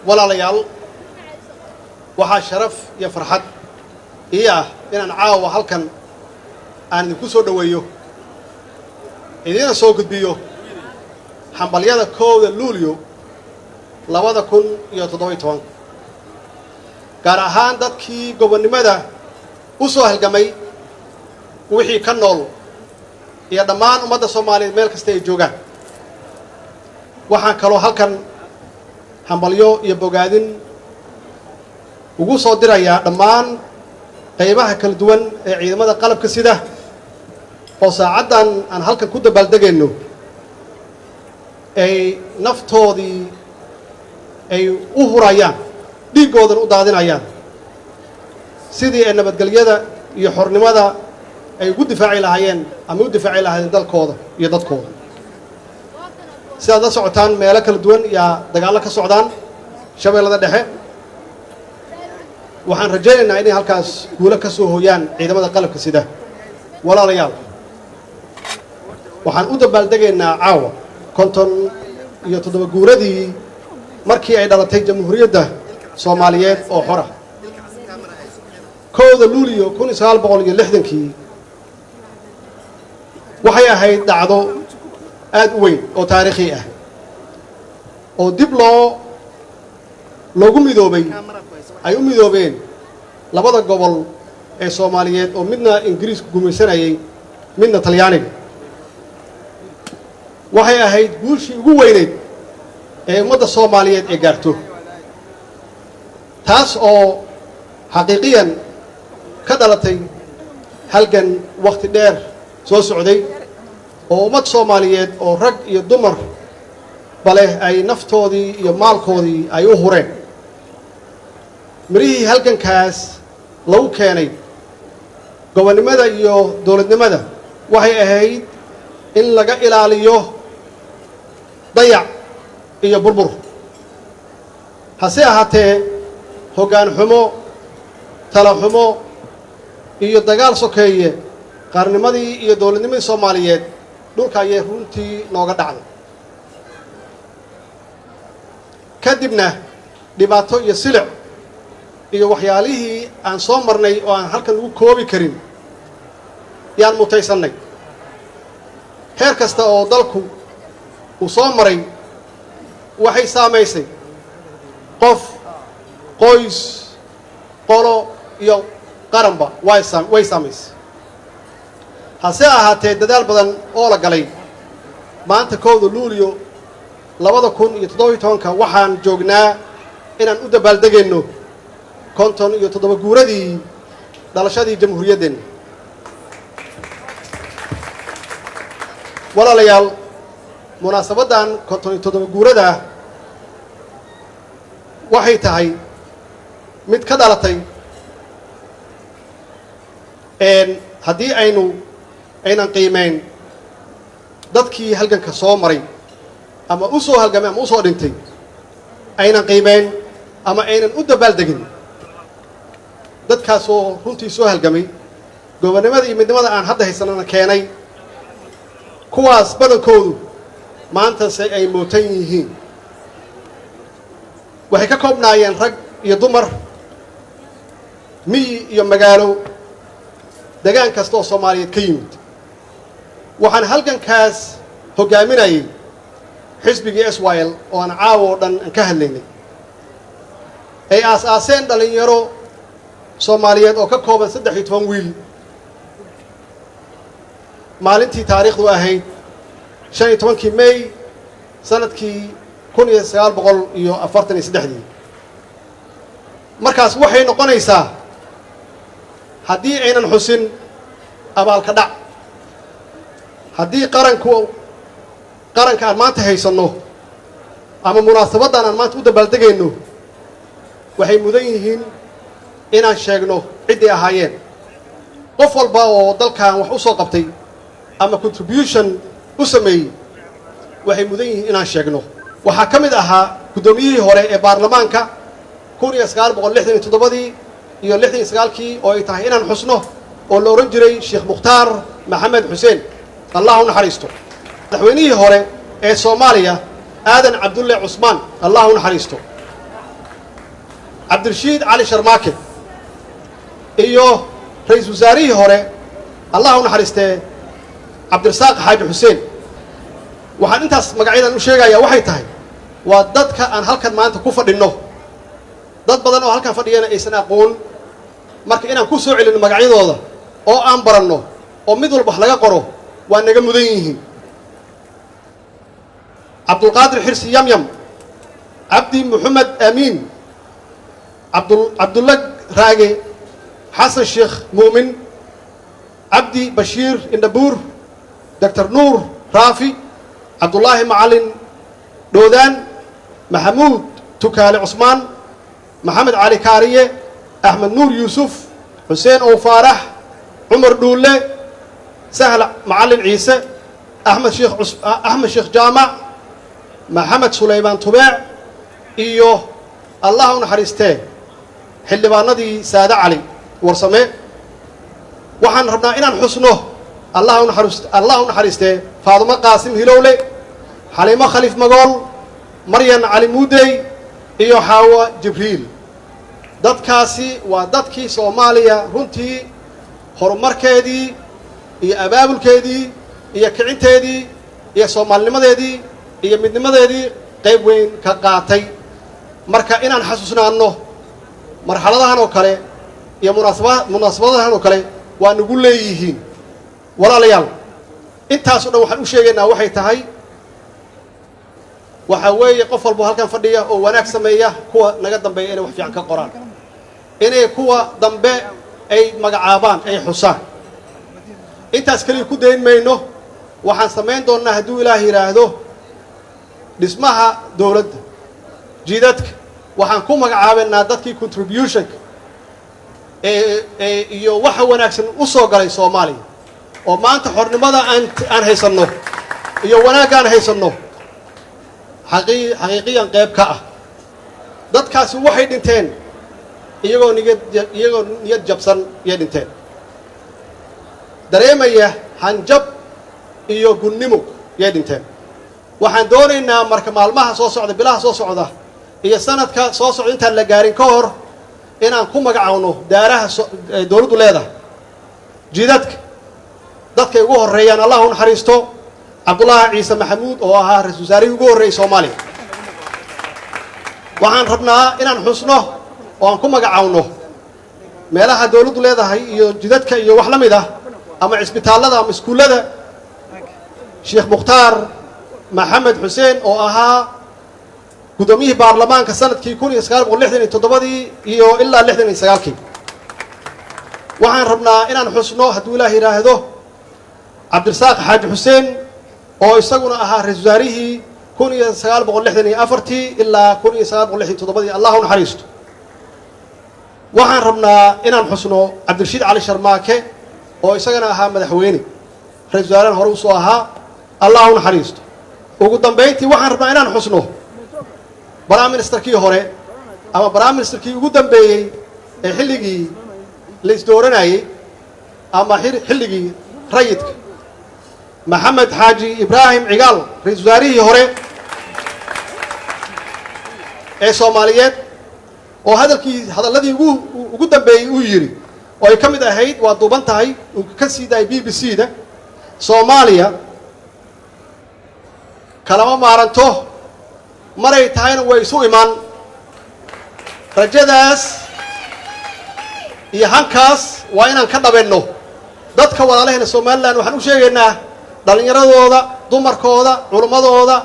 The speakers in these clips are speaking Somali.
Walaalayaal, waxaa sharaf iyo farxad ii ah inaan caawa halkan aan idinku soo dhoweeyo, idiina soo gudbiyo hambalyada 1 Luulyo 2017, gaar ahaan dadkii gobonnimada u soo halgamay, wixii ka nool iyo dhammaan ummadda Soomaaliyeed meel kasta ay joogaan. Waxaan kaloo halkan hambalyo iyo bogaadin ugu soo dirayaa dhammaan qaybaha kala duwan ee ciidamada qalabka sida oo saacaddan aan halkan ku dabaaldegayno ay naftoodii ay u hurayaan, dhiiggoodana u daadinayaan sidii ay nabadgelyada iyo xornimada ay ugu difaaci lahaayeen ama u difaaci lahaayeen dalkooda iyo dadkooda. Sidaad la socotaan, meelo kala duwan yaa dagaallo ka socdaan. Shabeellada Dhexe, waxaan rajaynaynaa inay halkaas guulo ka soo hooyaan ciidamada qalabka sida. Walaalayaal, waxaan u dabaaldegaynaa caawa 57 guuradii markii ay dhalatay Jamhuuriyadda Soomaaliyeed oo xora. 1 Luuliyo 1960-kii waxay ahayd dhacdo aad u weyn oo taariikhi ah oo dib loogu midoobay, ay u midoobeen labada gobol ee Soomaaliyeed oo midna Ingiriisku gumaysanayay, midna Talyaaniga. Waxay ahayd guushii ugu weyneyd ee ummadda Soomaaliyeed ee gaarto, taas oo xaqiiqiyan ka dhalatay halgan wakhti dheer soo socday oo ummad Soomaaliyeed oo rag iyo dumar baleh ay naftoodii iyo maalkoodii ay u hureen. Mirihii halgankaas lagu keenay gobonnimada iyo dowladnimada waxay ahayd in laga ilaaliyo dayac iyo burbur. Hase ahaatee, hoggaan xumo, tala xumo iyo dagaal sokeeye qaarnimadii iyo dowladnimadii Soomaaliyeed dhulka ayay runtii nooga dhacday. Kadibna dhibaato iyo silic iyo waxyaalihii aan soo marnay oo aan halkan lagu koobi karin yaan mutaysannay. Heer kasta oo dalku uu soo maray waxay saamaysay qof, qoys, qolo iyo qaranba way saamaysay. Hase ahaatee, dadaal badan oo la galay, maanta 1 Luuliyo 2017-ka waxaan joognaa inaan u dabaaldegayno 57 guuradii dhalashadii jamhuuriyaddeenna. Walaalayaal, munaasabaddan 57 guurada waxay tahay mid ka dhalatay haddii aynan qiimeyn dadkii halganka soo maray ama u soo halgamay ama u soo dhintay, aynan qiimeyn ama aynan u dabaaldegin dadkaasoo runtii soo halgamay, gobonnimada iyo midnimada aan hadda haysanana keenay, kuwaas badankoodu maantase ay mootan yihiin. Waxay ka koobnaayeen rag iyo dumar, miyi iyo magaalo, degaan kasta oo Soomaaliyeed ka yimid. Waxaan halgankaas hoggaaminayay xisbigii SYL oo aan caawa oo dhan aan ka hadlaynay, ay aas-aaseen dhallinyaro Soomaaliyeed oo ka kooban 13 wiil maalintii taariikhdu ahayd 15-kii May sanadkii 1943-dii. Markaas waxay noqonaysaa haddii aynan xusin abaalka dhac, haddii qaranka aan maanta haysanno ama munaasabaddan aan maanta u dabaaldegayno, waxay mudan yihiin inaan sheegno ciddii ahaayeen. Qof walba oo dalkan wax u soo qabtay ama contribution u sameeyey waxay mudan yihiin inaan sheegno. Waxaa ka mid ahaa guddoomiyihii hore ee baarlamaanka 1967-dii iyo 69-kii oo ay tahay inaan xusno, oo la odhan jiray Sheekh Mukhtaar Maxamed Xuseen, Allah u naxariisto. Madaxweynihii hore ee Soomaaliya, Aadan Cabdulle Cusmaan, Allah u naxariisto. Cabdirashiid Cali Sharmaake iyo ra-iisul wasaarihii hore, Allah u naxariistee, Cabdirasaaq Xaaji Xuseen. Waxaan intaas magacyadan u sheegayaa waxay tahay waa dadka aan halkan maanta ku fadhinno, dad badan oo halkan fadhiyana aysan aqoon. Marka inaan ku soo celinno magacyadooda oo aan baranno oo mid walba wax laga qoro waa naga mudan yihiin. Cabdulqaadir Xirsi Yamyam, Cabdi Moxamed Amiin, Cabdulla Raage, Xasan Sheekh Muumin, Cabdi Bashiir Indhabuur, Doctor Nuur Raafi, Cabdullaahi Macalin Dhoodaan, Maxamuud Tukaale Cusmaan, Maxamed Cali Kaariye, Axmed Nuur Yuusuf, Xuseen Ow Faarax, Cumar Dhuulle, Sahl Macalin Ciise, Axmed Sheekh Jaamac, Maxamed Sulaymaan Tubeec iyo, Allah u naxariistee, xildhibaanadii Saade Cali Warsame. Waxaan rabnaa inaan xusno, Allah u naxariistee, Faadumo Qaasim Hilowle, Xaliimo Khaliif Magool, Maryan Cali Muudey iyo Xaawo Jibriil. Dadkaasi waa dadkii Soomaaliya runtii horumarkeedii iyo abaabulkeedii iyo kicinteedii iyo soomaalinimadeedii iyo midnimadeedii qayb weyn ka qaatay. Marka inaan xasuusnaanno marxaladahan oo kale iyo munaasabadahan oo kale waa nagu leeyihiin. Walaalayaal, intaas o dhan waxaan u sheegaynaa waxay tahay, waxaa weeye qof walbo halkan fadhiya oo wanaag sameeya, kuwa naga dambeeya inay wax fiican ka qoraan, inay kuwa dambe ay magacaabaan, ay xusaan. Intaas keliya ku dayn mayno. Waxaan samayn doonnaa, hadduu Ilaah yidhaahdo, dhismaha dowladda, jidadka, waxaan ku magacaabaynaa dadkii contributionka ee iyo waxa wanaagsan u soo galay Soomaaliya oo maanta xornimada aan haysanno iyo wanaagga aan haysanno xaqiiqiyan qayb ka ah. Dadkaasi waxay dhinteen iyagoo niyad jabsan yay dhinteen, dareemaya hanjab iyo gunnimo yay dhinteen. Waxaan doonaynaa marka maalmaha soo socda, bilaha soo socda iyo sanadka soo socda, intaan la gaarin ka hor, inaan ku magacaawno daaraha dowladdu leedahay, jidadka, dadkay ugu horreeyaan, Allah u naxariisto, Cabdullaahi Ciise Maxamuud oo ahaa ra-isul wasaarihii ugu horreeyey Soomaaliya. Waxaan rabnaa inaan xusno oo aan ku magacaawno meelaha dowladdu leedahay iyo jidadka iyo wax la mid ah ama cisbitaallada ama iskuullada Sheekh Mukhtaar Maxamed Xuseen oo ahaa guddoomiyihii baarlamaanka sanadkii 1967-dii iyo ilaa 69-kii. Waxaan rabnaa inaan xusno, hadduu Ilaah yidhaahdo, Cabdirasaaq Xaaji Xuseen oo isaguna ahaa ra-isul wasaarihii 1964-tii ilaa 1967-dii, Allah u naxariisto. Waxaan rabnaa inaan xusno Cabdirashiid Cali Sharmaake oo isagana ahaa madaxweyne, ra-isul wasaarahan hore usoo ahaa, Allah u naxariisto. Ugu dambayntii, waxaan rabnaa inaan xusno prime ministerkii hore ama prime ministerkii ugu dambeeyey ee xilligii la isdooranayey ama xilligii rayidka, Maxamed Xaaji Ibraahim Cigaal, ra-isul wasaarihii hore ee Soomaaliyeed, oo hadalladii ugu dambeeyey uu yidhi oo ay ka mid ahayd, waa duuban tahay, uu ka sii daayay BBC da: "Soomaaliya kalama maaranto, maray tahayna way isu imaan." Rajadaas iyo hankaas waa inaan ka dhabenno. Dadka walaalaheena Somaliland waxaan u sheegaynaa, dhallinyaradooda, dumarkooda, culummadooda,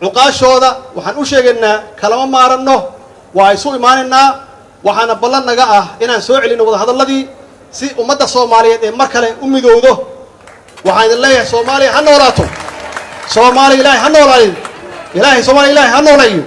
cuqaashooda, waxaan u sheegaynaa kalama maaranno, waa isu imaanaynaa. Waxaana ballan naga ah inaan soo celinno wadahadalladii si ummadda Soomaaliyeed ee mar kale u midowdo. Waxaan idin leeyahay, Soomaaliya ha noolaato! Soomaaliya Ilaahay ha noolaayo! Ilaahay Soomaaliya Ilaahay ha nooleeyo!